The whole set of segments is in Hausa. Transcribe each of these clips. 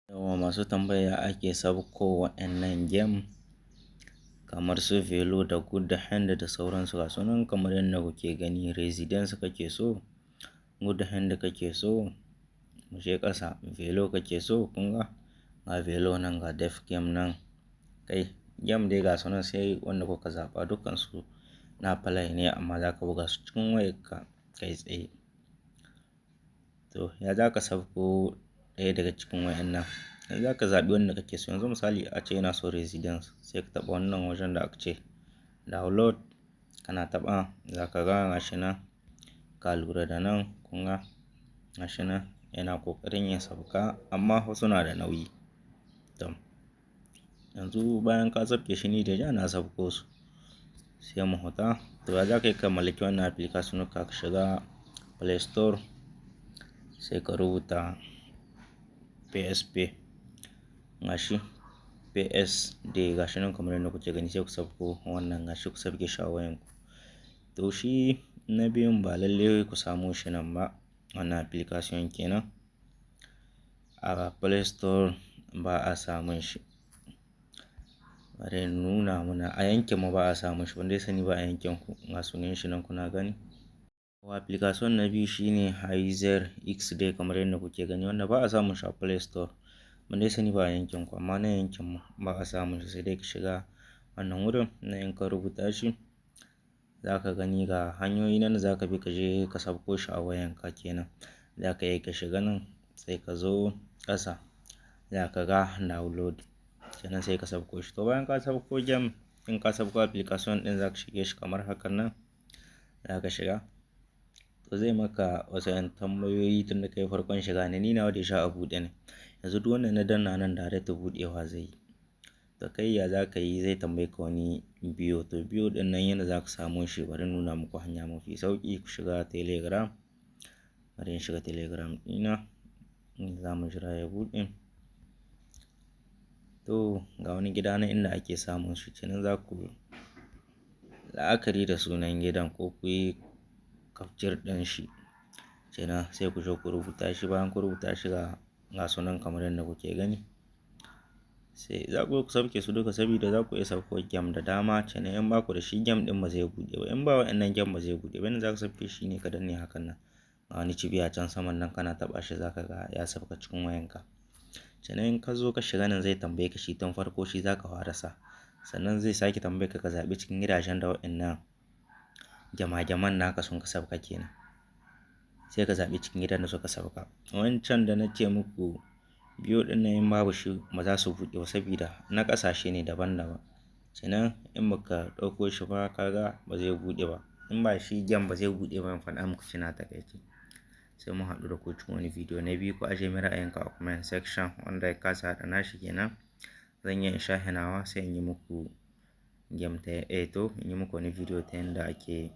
Yauwa masu tambaya ake sauko wa'annan game kamar su Velo da Good Hand da sauransu. Ga su nan kamar yadda kuke gani, Residence kake so, Good Hand kake so, mu je ƙasa, Velo kake so. Kun ga ga Velo nan, ga Def Game nan. Kai game dai ga su nan, sai wanda kuka zaɓa, dukkansu na play ne, amma za ka buga su cikin wayarka kai tsaye. To, ya za ka sauko ɗaya daga cikin wayannan? Yanzu za ka zaɓi wanda kake so. Yanzu misali a ce ina so Residence, sai ka taɓa wannan wajen da aka ce download. Kana taɓa, za ka ga gashi nan. Ka lura da nan, kun ga gashi nan yana ƙoƙarin ya sauka, amma fa suna da nauyi. To, yanzu bayan ka sauke shi, ni da na sauko su, sai mu huta. To, ya za ka yi ka mallaki wannan application? Ka shiga Play Store, sai ka rubuta PSP, gashi PSD, gashi nan kamar yadda kuke gani, sai ku sauko wannan, gashi, ku sauke shi a wayanku. To, shi na biyun ba lalle ku samu shi nan ba. Wannan application kenan, a Play Store ba a samun shi. Bari in nuna muna, a yankin mu ba a samun shi, wanda ya sani ba a yankin ku. Ga sunan shi nan kuna gani. Application na biyu shine Hizer XD, kamar yadda kuke gani, wanda ba a samun shi a Play Store. Ban dai sani ba a yankin ku, amma na yankin mu ba a samun shi, sai dai ka shiga wannan wurin na, in ka rubuta shi za ka gani ga hanyoyi nan da za ka bi ka je ka sauko shi a wayanka kenan. Za ka iya ka shiga nan, sai ka zo ƙasa, za ka ga download kenan, sai ka sauko shi. To, bayan ka sauko game in ka sauko application ɗin, za ka shige shi kamar hakan nan. Za ka shiga, to zai maka wasu 'yan tambayoyi tun da kai farkon shiga ne. Ni nawa da sha a buɗe ne. Yanzu duk wanda na danna nan, direct buɗewa zai yi. To, kai ya za ka yi? Zai tambaye ka wani bio. To, bio ɗin nan, yanda za ka samu shi, bari nuna muku hanya mafi sauƙi. Ku shiga Telegram. Bari in shiga Telegram ɗina, za mu jira ya buɗe. To, ga wani gida na inda ake samun shi kenan. Za ku la'akari da sunan gidan ko ku yi capture ɗin shi kenan, sai ku je ku rubuta shi. Bayan ku rubuta shi, ga sunan kamar yadda kuke gani, sai za ku sauke su duka, saboda za ku iya sauko game da dama kenan. In ba ku da shi, game ɗin ba zai buɗe ba. In ba wa'annan game, ba zai buɗe ba. Yanda za ka sauke shi ne ka danne hakan nan, ga wani cibiya can saman nan, kana taɓa shi za ka ga ya sauka cikin wayanka. Sannan in ka zo ka shiga nan, zai tambaye ka shi tun farko, shi za ka fara sa. Sannan zai sake tambaye ka ka zaɓi cikin gidajen da wa'annan gyama-gyaman naka sun ka sauka kenan. Sai ka zaɓi cikin gidan da suka sauka. Wancan da na ce muku bio ɗin nan, in babu shi ba za su buɗe ba, saboda na ƙasashe ne daban-daban. Sannan in baka ɗauko shi ba, ka ga ba zai buɗe ba. In ba shi, game ba zai buɗe ba, in faɗa muku shi na taƙaice. Sai mun haɗu da ku cikin wani bidiyo na biyu. Ku ajiye min ra'ayinka a comment section. Wanda ya kasa haɗa nashi kenan, zan iya in shahe nawa, sai in yi muku game ta, to in yi muku wani bidiyo ta yanda ake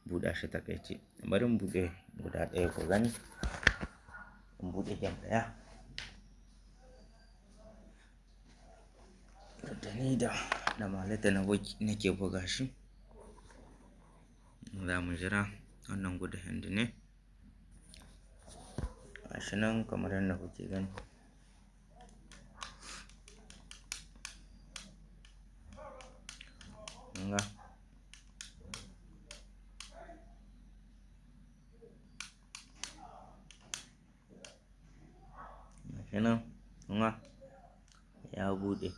buɗa shi taƙaice. Bari in buɗe guda ɗaya ku gani. In buɗe game ɗaya. Da ni da Maleta nake buga shi. Za mu jira, wannan Good Hand ne. Gashi nan kamar yadda kuke gani. Kun ga? Gashi nan, kun ga? Ya buɗe.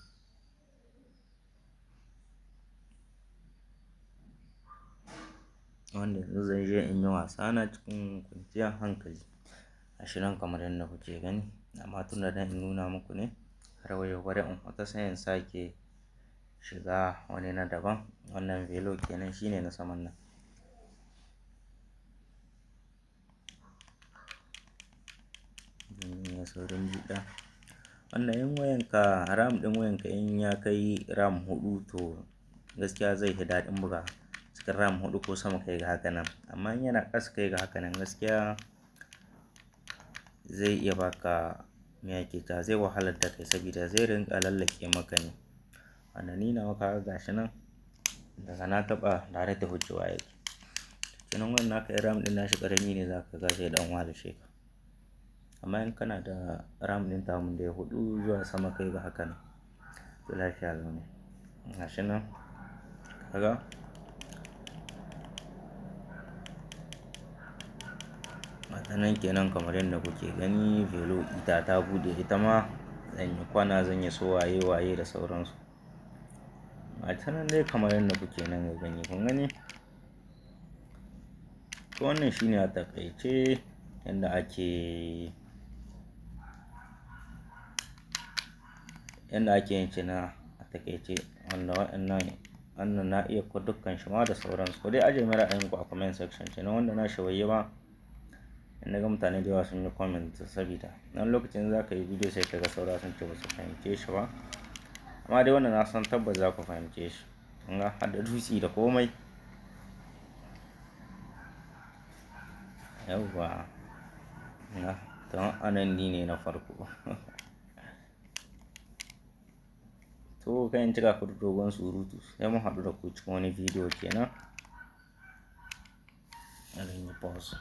Wanda yanzu zan je in yi wasa na cikin kwanciyar hankali. Gashi nan kamar yadda kuke gani. Amma tun da dan in nuna muku ne, har wa yau bari in fita, sai in sake shiga wani na daban. Wannan Velo kenan, shine na saman nan. Ya saurin buɗe. Wannan in wayanka, RAM ɗin wayanka in ya kai RAM 4, to gaskiya zai fi daɗin buga cikin RAM 4 ko sama kai ga haka nan. Amma in yana ƙasa kai ga haka nan, gaskiya zai iya baka, me ake cewa, zai wahalar da kai, saboda zai rinƙa lallake maka ne. Wanda ni nawa kaga gashi nan, daga na taɓa, direct wucewa yake. Kenan wannan naka in RAM ɗin nashi ƙarami ne, za ka ga zai ɗan wahalshe ka. Amma in kana da RAM ɗin tamun da ya 4 zuwa sama kai ga haka nan, to lafiya lau ne. Gashi nan kaga. Gata nan kenan kamar yadda kuke gani, Velo ita ta buɗe, ita ma zan yi kwana, zan yi su waye waye da sauransu. Gata nan dai kamar yadda kuke nan ga gani, kun gani. To wannan shine a taƙaice yanda ake yin shi na a taƙaice, wanda waɗannan wannan na iya ko dukkan shi ma da sauransu. Ku dai ajiye min ra'ayinku a comment section kenan, wanda na shi bai yi ba. In naga mutane da yawa sun yi comment, sabida wani lokacin za ka yi bidiyo sai ka ga saura sun ce ba su fahimce shi ba. Amma dai wannan na san tabbas za ku fahimce shi. Kun ga har da dutse da komai. Yauwa. Na, to anan ni ne na farko. To kai, in cika ku da dogon surutu, sai mun haɗu da ku cikin wani bidiyo kenan. Zan yi pause.